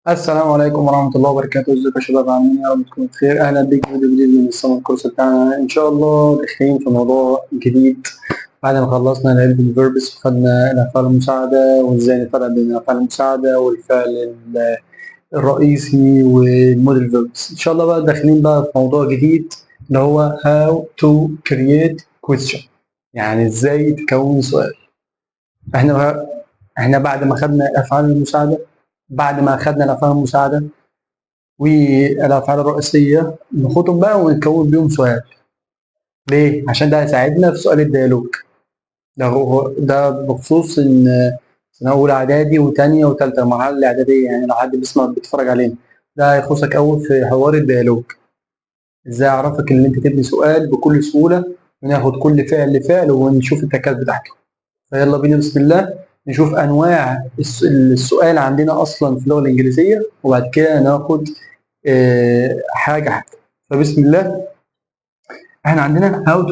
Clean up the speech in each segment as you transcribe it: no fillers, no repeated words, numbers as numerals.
السلام عليكم ورحمة الله وبركاته. ازيكم يا شباب؟ عاملين ايه؟ يا رب تكونوا بخير. اهلا بيكم في فيديو جديد من ال summer course بتاعنا. ان شاء الله داخلين في موضوع جديد بعد ما خلصنا ال helping verbs وخدنا الافعال المساعدة وازاي نفرق بين الافعال المساعدة والفعل الرئيسي وال modal verbs. ان شاء الله بقى داخلين بقى في موضوع جديد اللي هو how to create question، يعني ازاي تكون سؤال. احنا بعد ما خدنا الافعال المساعدة، بعد ما اخدنا الافعال المساعدة والافعال الرئيسيه، ناخدهم بقى ونكون بيهم سؤال. ليه؟ عشان ده هيساعدنا في سؤال ال dialogue. ده هو ده بخصوص ان سنة اولى اعدادي وثانيه وثالثه، المرحلة الاعداديه، يعني لو حد بيسمع بيتفرج علينا ده هيخصك قوي في حوار ال dialogue. ازاي اعرفك ان انت تبني سؤال بكل سهولة وناخد كل فعل لفعل ونشوف التكات بتاعته. فيلا بينا بسم الله نشوف انواع السؤال عندنا اصلا في اللغة الانجليزيه، وبعد كده ناخد حاجة حاجه. فبسم الله، احنا عندنا how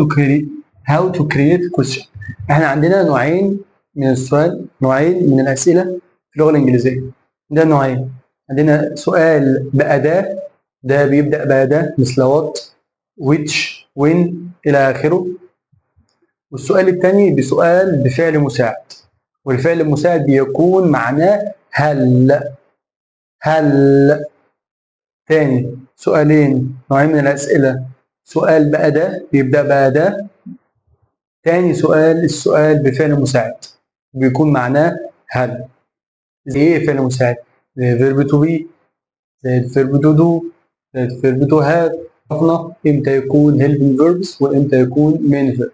to create question. احنا عندنا نوعين من السؤال، نوعين من الاسئلة في اللغة الانجليزيه. ده نوعين، عندنا سؤال باداة، ده بيبدا باداة مثل what، which، when الى اخره. والسؤال الثاني بسؤال بفعل مساعد، والفعل المساعد بيكون معناه هل. هل. تاني، سؤالين، نوعين من الأسئلة: سؤال بأداة بيبدأ بأداة، تاني سؤال السؤال بفعل مساعد بيكون معناه هل. زي ايه فعل مساعد؟ زي verb to be، زي verb to do، زي verb to have. عرفنا امتى يكون helping verbs وامتى يكون main verb.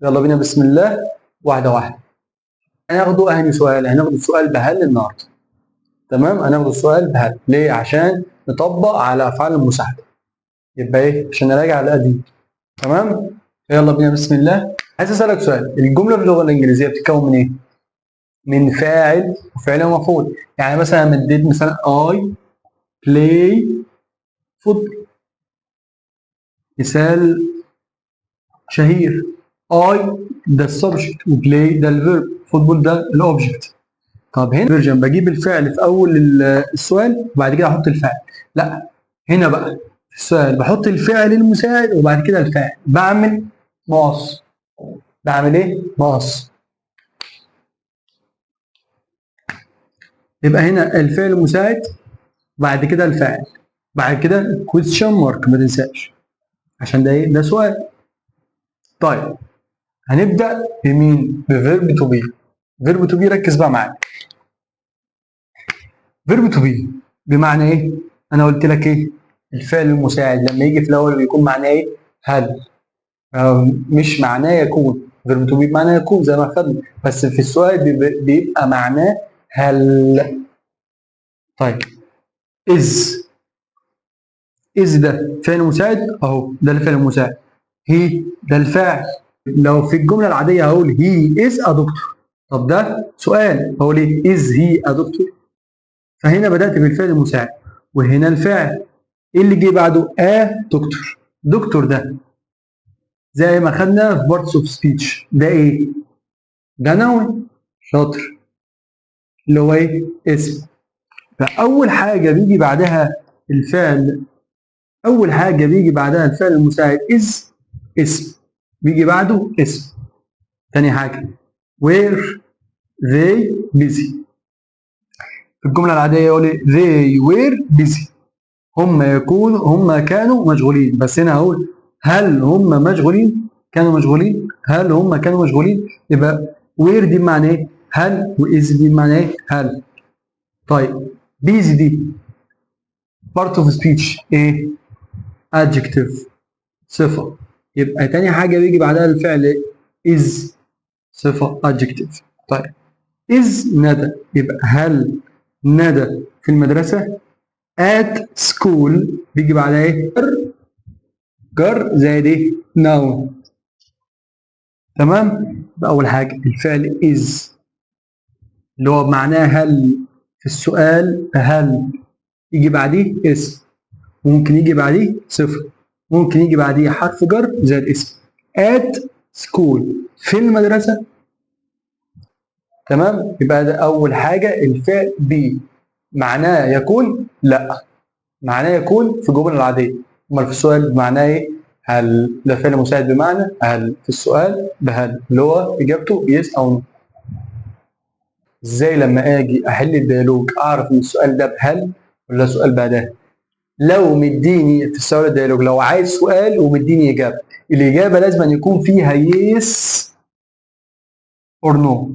يلا بينا بسم الله واحدة واحدة. هناخده أهني سؤال؟ هناخد السؤال بهل النهارده. تمام، هناخد السؤال بهل ليه؟ عشان نطبق على افعال المساعده. يبقى ايه؟ عشان نراجع على القديم. تمام، يلا بينا بسم الله. عايز اسالك سؤال: الجملة في اللغة الانجليزية بتتكون من ايه؟ من فاعل وفعل ومفعول. يعني مثلا اديت مثلا I play football، مثال شهير. I ده ال subject، و play ده ال verb، football ده ال object. طب هنا version بجيب الفعل في اول السؤال وبعد كده احط الفاعل. لا، هنا بقى في السؤال بحط الفعل المساعد وبعد كده الفاعل. بعمل مقص. بعمل ايه؟ مقص. يبقى هنا الفعل المساعد بعد كده الفاعل، بعد كده question mark، ما تنساش عشان ده ايه؟ ده سؤال. طيب، هنبدا بمين؟ ب verb to be. verb to be، ركز بقى معايا. verb to be بمعنى ايه؟ انا قلت لك ايه؟ الفعل المساعد لما يجي في الاول بيكون معناه ايه؟ هل. مش معناه يكون. verb to be بمعنى يكون زي ما خدنا، بس في السؤال بيبقى معناه هل. طيب، is، is ده فعل مساعد اهو، ده الفعل المساعد. he ده الفاعل. لو في الجملة العادية هقول he is a doctor. طب ده سؤال، هقول ايه؟ is he a doctor؟ فهنا بدات بالفعل المساعد وهنا الفاعل. ايه اللي جه بعده؟ a doctor. doctor ده زي ما خدنا في parts of speech ده ايه؟ ده noun، شاطر، اللي هو ايه؟ اسم. فاول حاجة بيجي بعدها الفعل، اول حاجة بيجي بعدها الفعل المساعد is اسم، بيجي بعده اسم. تاني حاجه، were they busy؟ في الجملة العادية يقول ايه؟ they were busy، هم يكون هم كانوا مشغولين. بس هنا هقول هل هم مشغولين؟ كانوا مشغولين؟ هل هم كانوا مشغولين؟ يبقى were دي بمعنى ايه؟ هل. و is دي بمعنى ايه؟ هل. طيب، busy دي part of speech ايه؟ adjective، صفة. يبقى تاني حاجة بيجي بعدها الفعل is صفة، adjective. طيب، is ندى، يبقى هل ندى في المدرسة؟ at school بيجي بعدها ايه؟ جر زائد ايه؟ noun. تمام، يبقى أول حاجة الفعل is اللي هو معناه هل في السؤال، هل يجي بعديه اسم، ممكن يجي بعديه صفة، ممكن يجي بعديه حرف جر زائد اسم. at school في المدرسة. تمام، يبقى ده أول حاجة الفعل be. معناه يكون؟ لا، معناه يكون في الجمل العادية، امال في السؤال معناه ايه؟ هل. ده فعل مساعد بمعنى هل في السؤال بهل، اللي هو اجابته yes او no. ازاي لما اجي احل ال dialogue اعرف ان السؤال ده بهل ولا سؤال بأداة؟ لو مديني في السؤال ال dialogue، لو عايز سؤال ومديني اجابه، الاجابة لازم أن يكون فيها yes or no.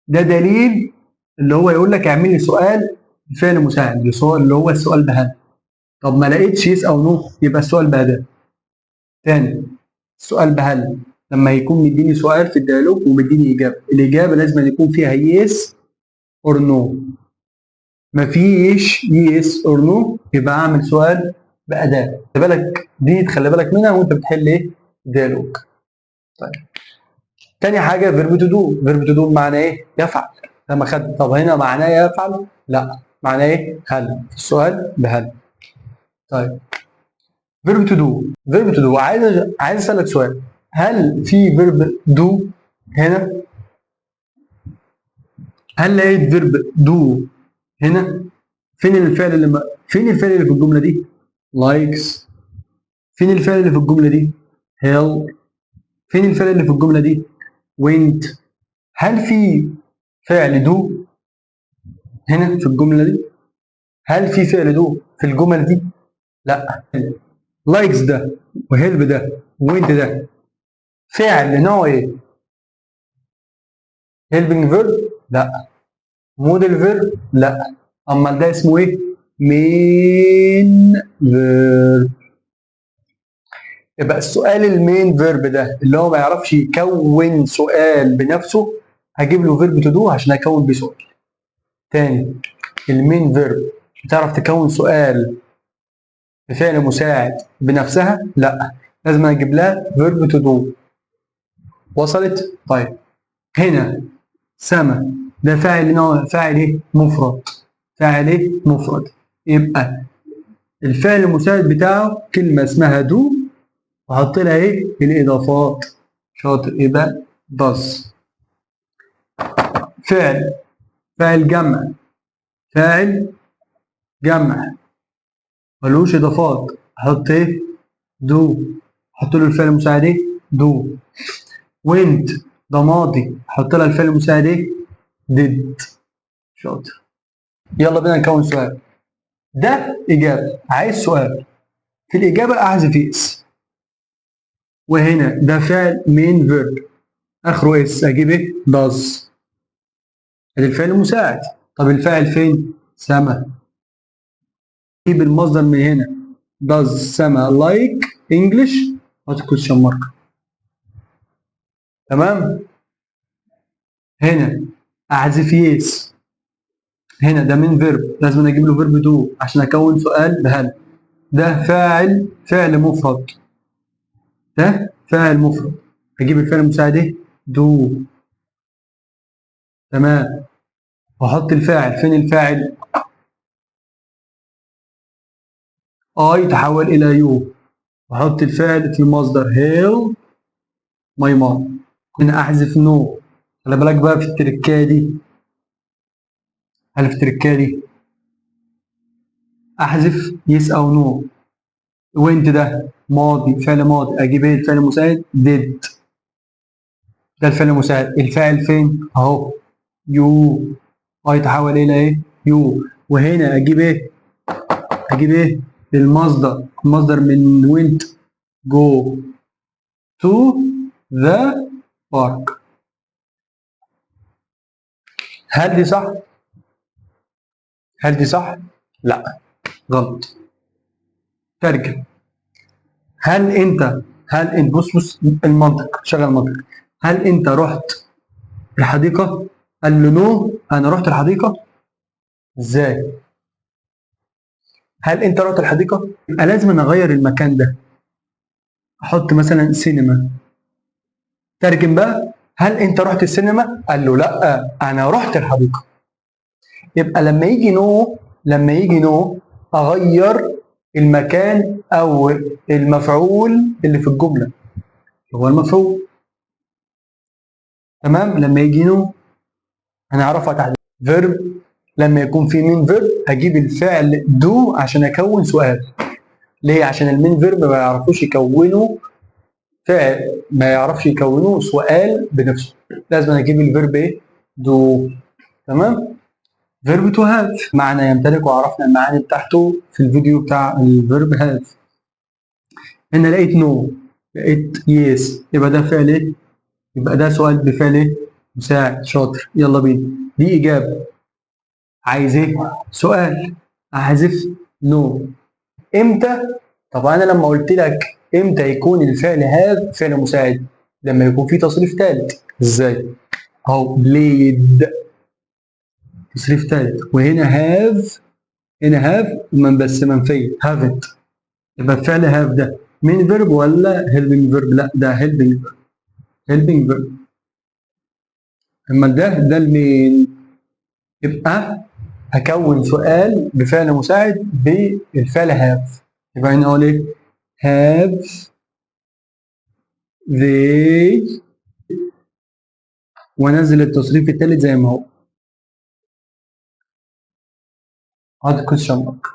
ده دليل اللي هو يقول لك اعمل لي سؤال بفعل مساعد، اللي هو السؤال بهل. طب ما لقيتش yes او no، يبقى السؤال بأداة. تاني، السؤال بهل لما يكون مديني سؤال في ال dialogue ومديني اجابه، الاجابة لازم أن يكون فيها yes or no. مفيش yes or no، يبقى اعمل سؤال بأداة. خلي بالك دي، تخلي بالك منها وانت بتحل ايه؟ dialogue. طيب، تاني حاجة verb to do. verb to do بمعنى ايه؟ يفعل. لما خد، طب هنا معناه يفعل؟ لا، معناه ايه؟ هل. في السؤال بهل. طيب، verb to do، verb to do، عايز اسالك سؤال: هل في verb do هنا؟ هل لقيت verb do هنا؟ فين الفعل اللي في الجملة دي؟ likes. فين الفعل اللي في الجملة دي؟ help. فين الفعل اللي في الجملة دي؟ went. هل في فعل do هنا في الجملة دي؟ هل في فعل do في الجمل دي؟ لا. likes ده و help ده went ده فعل نوع ايه؟ helping verb؟ لا. modal verb؟ لا. امال ده اسمه ايه؟ main verb. يبقى السؤال ال main verb ده اللي هو ما يعرفش يكون سؤال بنفسه، هجيب له verb to do عشان اكون بيه سؤال. تاني، ال main verb بتعرف تكون سؤال بفعل مساعد بنفسها؟ لا، لازم اجيب لها verb to do. وصلت؟ طيب، هنا سما ده فاعل نوع فاعل ايه؟ مفرد. فاعل ايه؟ مفرد. يبقى الفعل المساعد بتاعه كلمة اسمها do، واحط لها ايه؟ الاضافات. شاطر، يبقى does. فعل فاعل جمع، فاعل جمع ملوش اضافات، احط ايه؟ do. احط له الفعل المساعد ايه؟ do. went ده ماضي، احط لها الفعل المساعد ايه؟ did. شاطر. يلا بينا نكون سؤال. ده اجابه، عايز سؤال. في الاجابة احذف yes. وهنا ده فعل main verb اخره s، اجيب ايه؟ does. ادي الفعل المساعد. طب الفاعل فين؟ سما. جيب المصدر من هنا: does سما like English؟ حط question mark. تمام. هنا احذف yes. هنا ده main verb، لازم اجيب له verb do عشان اكون سؤال بهل. ده فاعل فعل مفرد، ده فاعل مفرد، اجيب الفعل المساعد ايه؟ do. تمام. واحط الفاعل. فين الفاعل؟ I تحول الى you، واحط الفعل في المصدر help my mom. هنا احذف no. خلي بالك بقى في التركايه دي. هل في التركايه دي احذف yes او no. went ده ماضي، فعل ماضي، اجيب ايه الفعل المساعد؟ did. ده الفعل المساعد. الفاعل فين؟ اهو you. I تحول الى ايه؟ you. وهنا اجيب ايه؟ اجيب ايه؟ المصدر. المصدر من went: go to the park. هل دي صح؟ هل دي صح؟ لا، غلط. ترجم. هل انت، بص بص المنطق، شغل المنطق. هل انت رحت الحديقة؟ قال له no، انا رحت الحديقة ازاي؟ هل انت رحت الحديقة؟ يبقى لازم انا اغير المكان ده، احط مثلا سينما. ترجم بقى: هل انت رحت السينما؟ قال له لا، انا رحت الحديقة. يبقى لما يجي no، لما يجي no اغير المكان او المفعول اللي في الجملة، هو المفعول. تمام. لما يجي no هنعرفها تحت. verb لما يكون في main verb هجيب الفعل do عشان اكون سؤال. ليه؟ عشان ال main verb ما يعرفوش يكونوا فعل، ما يعرفش يكونوا سؤال بنفسه، لازم اجيب ال verb ايه؟ do. تمام. verb to have معنى يمتلك، وعرفنا المعاني بتاعته في الفيديو بتاع ال verb have. هنا لقيت no، لقيت yes، يبقى ده فعل ايه؟ يبقى ده سؤال بفعل ايه؟ مساعد. شاطر. يلا بينا، دي اجابه. عايز ايه؟ سؤال. احذف no. امتى؟ طب انا لما قلت لك امتى يكون الفعل have فعل مساعد؟ لما يكون في تصريف ثالث. ازاي؟ اهو played تصريف ثالث، وهنا have، هنا have من بس منفية haven't. يبقى فعل have ده main verb ولا helping verb؟ لا، ده helping verb، helping verb. اما ده ال main. يبقى هكون سؤال بفعل مساعد بالفعل have. يبقى هنا اقول ايه؟ have they، وانزل التصريف الثالث زي ما هو، احط question mark.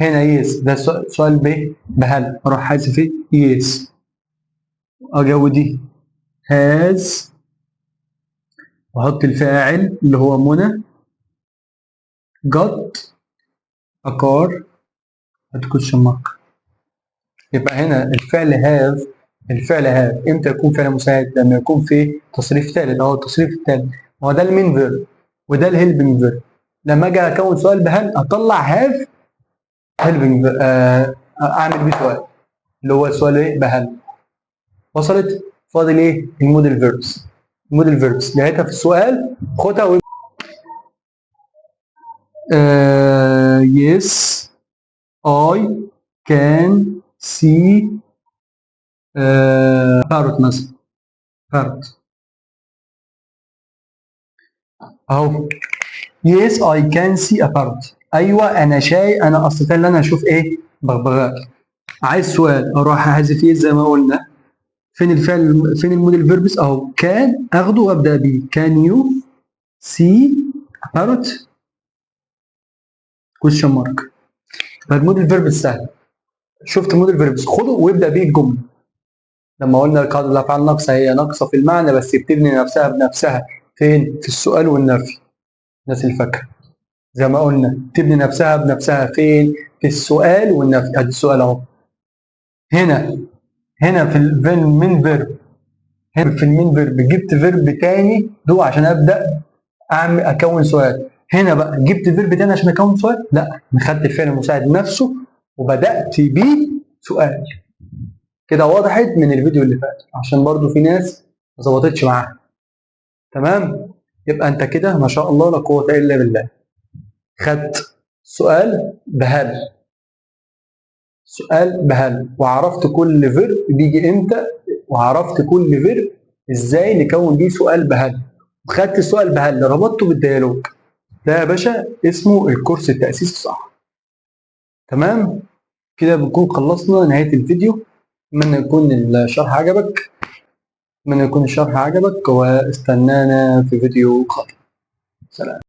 هنا yes، ده سؤال بهل، اروح حاسف ايه؟ yes، اجاوب دي has، واحط الفاعل اللي هو منى، got a car، احط question mark. يبقى هنا الفعل have، الفعل have امتى يكون فعل مساعد؟ لما يكون في تصريف ثالث. اهو التصريف الثالث، هو ده ال main verb وده ال helping verb. لما اجي اكون سؤال بهل اطلع have helping، اعمل بيه سؤال اللي هو السؤال ايه؟ بهل. وصلت؟ فاضل ايه؟ ال modal verbs. ال modal verbs لقيتها في السؤال خدها yes I can see parrot مثلا، parrot اهو. yes I can see a parrot. ايوه انا شايف، انا استطيع ان انا اشوف ايه؟ بغبغاء. عايز سؤال، اروح احذف ايه زي ما قلنا. فين الفعل؟ فين ال modal verbs؟ اهو can، اخده وابدا بيه. can you see a parrot question mark. فال modal verbs سهل. شفت modal verbs خده وابدا بيه الجملة. لما قلنا قاعدة الافعال ناقصه، هي ناقصه في المعنى بس بتبني نفسها بنفسها. فين؟ في السؤال والنفي. الناس اللي فاكره زي ما قلنا تبني نفسها بنفسها فين؟ في السؤال والنفي. ادي السؤال اهو. هنا في ال main verb، هنا في ال main verb جبت verb تاني do عشان ابدا اعمل اكون سؤال. هنا بقى جبت verb تاني عشان اكون سؤال؟ لا، انا خدت الفعل المساعد نفسه وبدات بيه سؤال. كده وضحت من الفيديو اللي فات، عشان برضو في ناس ما ظبطتش معاها. تمام؟ يبقى انت كده ما شاء الله لا قوة الا بالله، خدت سؤال بهل، سؤال بهل، وعرفت كل verb بيجي امتى، وعرفت كل verb ازاي نكون بيه سؤال بهل، وخدت السؤال بهل ربطته بال dialogue. ده يا باشا اسمه الكورس التأسيسي الصح. تمام؟ كده بنكون خلصنا نهاية الفيديو. اتمنى يكون الشرح عجبك، اتمنى يكون الشرح عجبك، واستنانا في فيديو قادم. سلام.